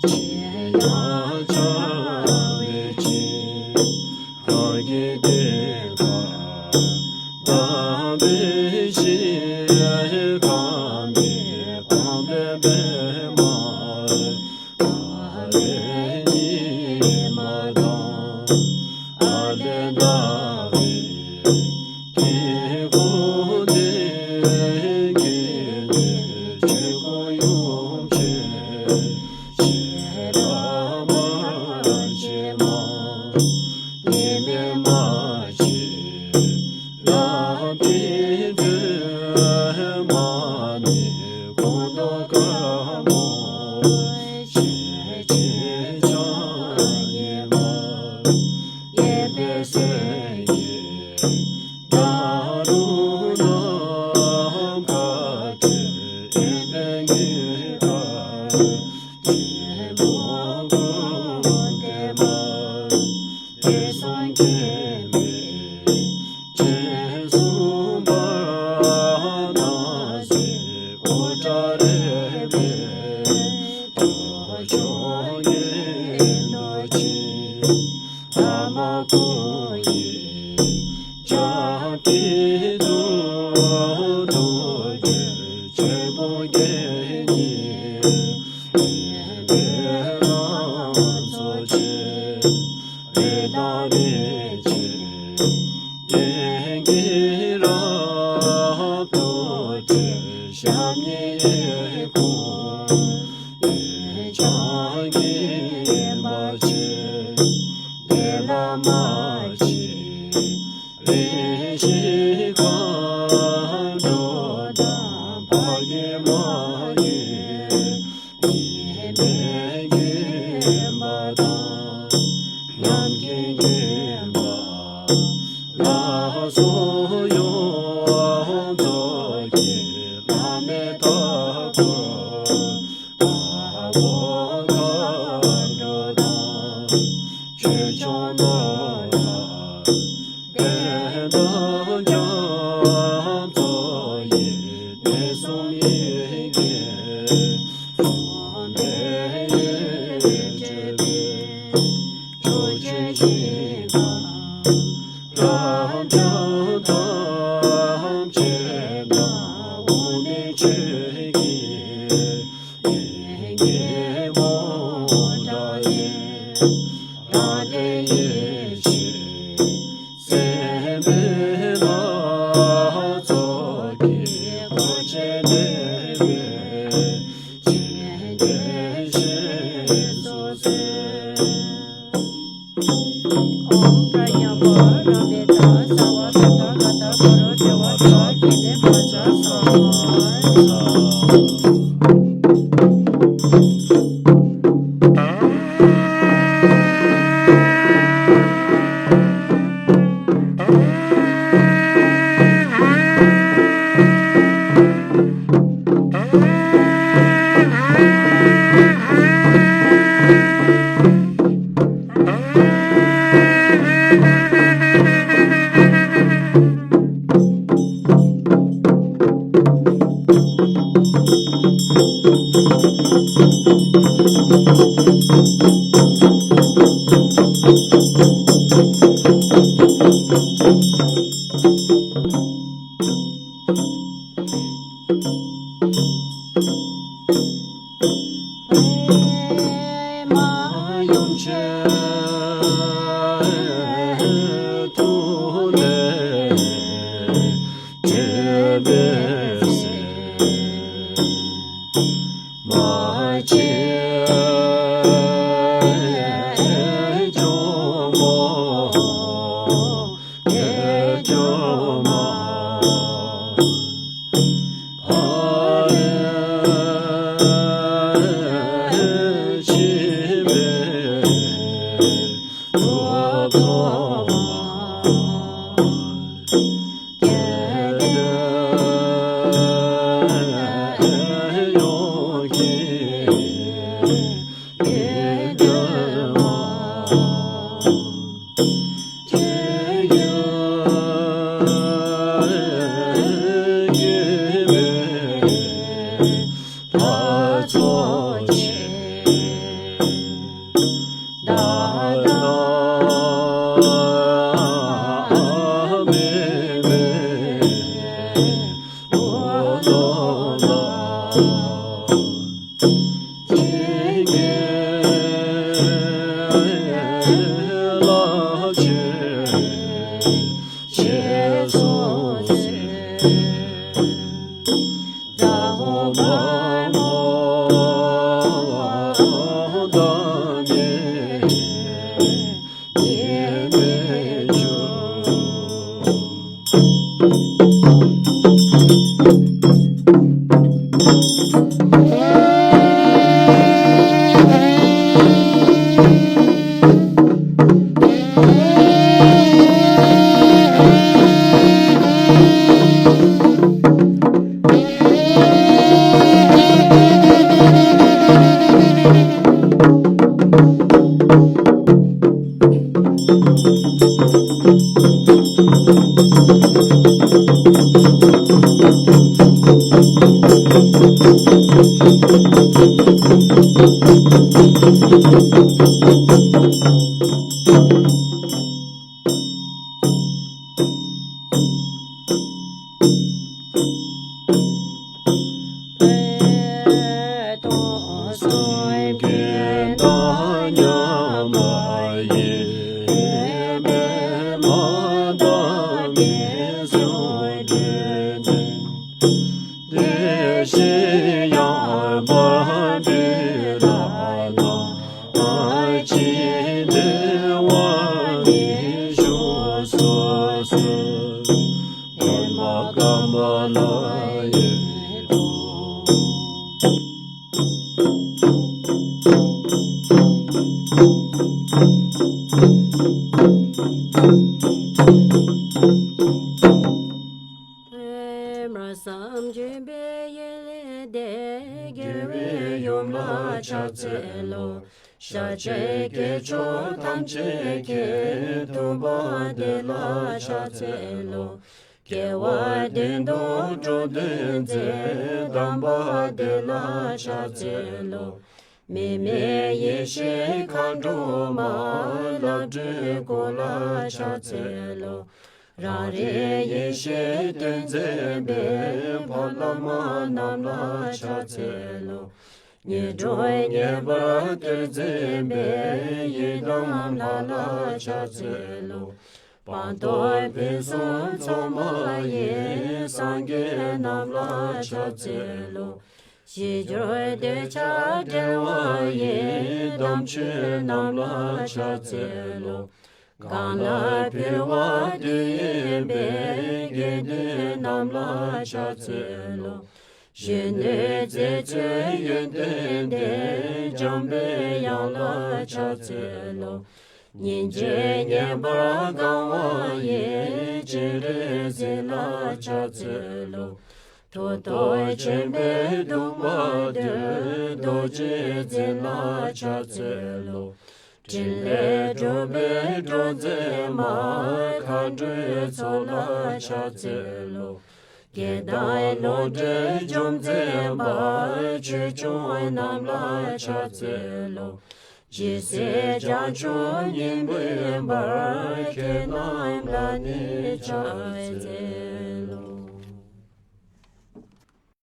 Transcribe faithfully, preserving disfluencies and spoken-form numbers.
ཅི་ཡང་བྱ་བའི་ཕྱིར། རང་གི་བདེན་པ་དག་པའི་ཕྱིར། གང་གིས་སྤངས་པའི་པདྨ། ཕ་རོལ་ཉི་མ་དང་། ཨ་ལས་འདའ་བའི་དཀྱིལ་འཁོར་འདི། དགེ་འདུན་ཆོས་སྐུ་ཡུམ་ཆེན། ཆེ་ར་མ་ཆེ་མ། ཉི་མའི་མ་ཆེ་ལ་ཕི་དྲོད། མ་ཎི་སྐུ་མདོག་དཀར་མོ། ཞེས་བྱས་ཕྱག་གཉིས་པ། གཡས་པས་སེང་གེ་ཉ་རོ་ནམ་མཁའ་སྤྲོས། གཡོན་པས་ཉི་ཟེར་སྤྲིན་པ་ཀུན་ལྡན་མ། དུས་གསུམ་མཁྱེན་པས་སྤྱན་ཟུམ་པ། སྣང་སྲིད་དབུ་སྐྲ་རལ་པའི། ཐོར་ཅོག་གཡས་འདུལ་ཕྱིན། ཐ་མ་སྐུ་ཡི་ཕྱག་གི་ཐོག་ཏུ། ཆོས་ཆེན་པོ་བརྒྱད་གཉིས་ཡོད་པའི་ལང་ཚོ་ཆེ། རེ་དང་རེ་ཆེ་རྒྱན་གྱིས་རབ་ཏུ་སྤྲས། ཞབས་གཉིས་གཡས་བསྐུམ་གཡས་བརྐྱང་གིས་མ་ཆེ། དེ་ལ་མ་ཕྱི་རིང་ཞིང་ཁམས། འགྲོ་དང་བར་གྱི་མ་ཡུལ། ཉི་མས་བསྐྱེད་པ་དང་། ནམ་མཁའི་བསྐྱེད་པ་ལ་སོགས། ཡོངས་རྫོགས་ཀྱི་བླ་མེད་མཐའ་འཁོར། དཔའ་བོ་མཁའ་འགྲོ་དང་། ཆོས་སྐྱོང་ནོར་ལྷ་གདན་དང་། རྒྱ་མཚོ་ཡི་གནས་གསུམ་ཡི་གེ་གསུམ་ལས་ཡེ་སྤྲོས་པའི། ཕྱོགས་བཅུའི་ཞིང་ཁམས་རབ་འབྱམས་ཐམས་ཅད་ན། འོག་མིན་ཆོས་ཀྱི་ཡི་གེ་མུ་ཌ་ནི། རང་ལས་ཡེ་ཤེས་སེམས་དཔའི་སྣ་ཚོགས་ཀྱིས། འཁོར་བཅས་གནས་པའི་རྒྱན་ལྡན་ཞེས་སུ་གསོལ། ཨོཾ་པྲཛྙཱ་པཱ་ར་མི་ཏཱ་སརྦ་བདུད་ཀ་ཏཱ་གུ་རུ་དེ་ཝ་ཏྲ་ཁེ་ཏེ་བཛྲ་སྭཱ་ཧཱ། པདྨ་ཡུམ་ཆེན་ཐུགས་ལས་འཕྲོས་པའི་སེམས། མ་ཆེན་ཇོ་མོ་ལས་སྐྱོང་མ། ཕ་རོལ་ཕྱིན་པས་གྲུབ་ཐོབ་མ། རྒྱལ་བསྟན་ཡོངས་ཀྱི་ སེམས་ཅན་པའི་ཡིད་ལས་འདས། དགེ་བའི་ཡུམ་ལ་ཕྱག་འཚལ་ལོ། ཤཱཀྱའི་དཀྱིལ་ཆོག་ཐམས་ཅད་ཀྱི། ཐུབ་པ་དེ་ལ་ཕྱག་འཚལ་ལོ། སྐྱེ་བ་བདེན་མཐོང་འགྲོ་དོན་མཛད། དམ་པ་དེ་ལ་ཕྱག་འཚལ་ལོ། མི་མེད་ཡེ་ཤེས་མཁའ་འགྲོ་མ། ལྷ་འདྲེ་འཁོར་ལ་ཕྱག་འཚལ་ལོ། རང་རིག་ཡེ་ཤེས་སྟོན་མཛད་པའི། འཕགས་ལྷ་མ་རྣམས་ལ་ཕྱག་འཚལ་ལོ། ཉན་རང་ཉན་པར་སྟེར་མཛད་པའི། ཡི་དམ་ལྷ་ལ་ཕྱག་འཚལ་ལོ། སྤངས་རྟོགས་ཕུན་སུམ་ཚོགས་མ་ཡི། སངས་རྒྱས་རྣམས་ལ་ཕྱག་འཚལ་ལོ། ཞི་གྱུར་འདོད་ཆགས་བྲལ་བ་ཡི། དམ་ཆོས་རྣམས་ལ་ཕྱག་འཚལ་ལོ། གང་ལ་ཕུལ་བ་དུས་ཡིན་པའི། དགེ་འདུན་རྣམས་ལ་ཕྱག་འཚལ་ལོ། གཞོན་ནུའི་མཛད་ཚུལ་ཡོན་ཏན་ལྡན། འཇམ་པའི་དབྱངས་ལ་ཕྱག་འཚལ་ལོ། སྙིང་རྗེས་མཉེས་པར་གང་བ་ཡི། སྤྱན་རས་གཟིགས་ལ་ཕྱག་འཚལ་ལོ། མཐུ་སྟོབས་ཆེན་པོས་གདུང་བ་འདུལ། རྡོ་རྗེ་འཛིན་ལ་ཕྱག་འཚལ་ལོ། ཕྲིན་ལས་སྒྲུབ་པའི་སྒྲུབ་མཛད་མ། མཁའ་འགྲོའི་ཚོགས་ལ་ཕྱག་འཚལ་ལོ། དགེ་དང་བློ་གྲོས་འཇོམས་མཛད་པ། ཆོས་སྐྱོང་རྣམས་ལ་ཕྱག་འཚལ་ལོ། ཇི་སྲིད་བྱང་ཆུབ་སྙིང་པོའི་བར། ཁྱེད་རྣམས་ལ་ནི་ཕྱག་འཚལ།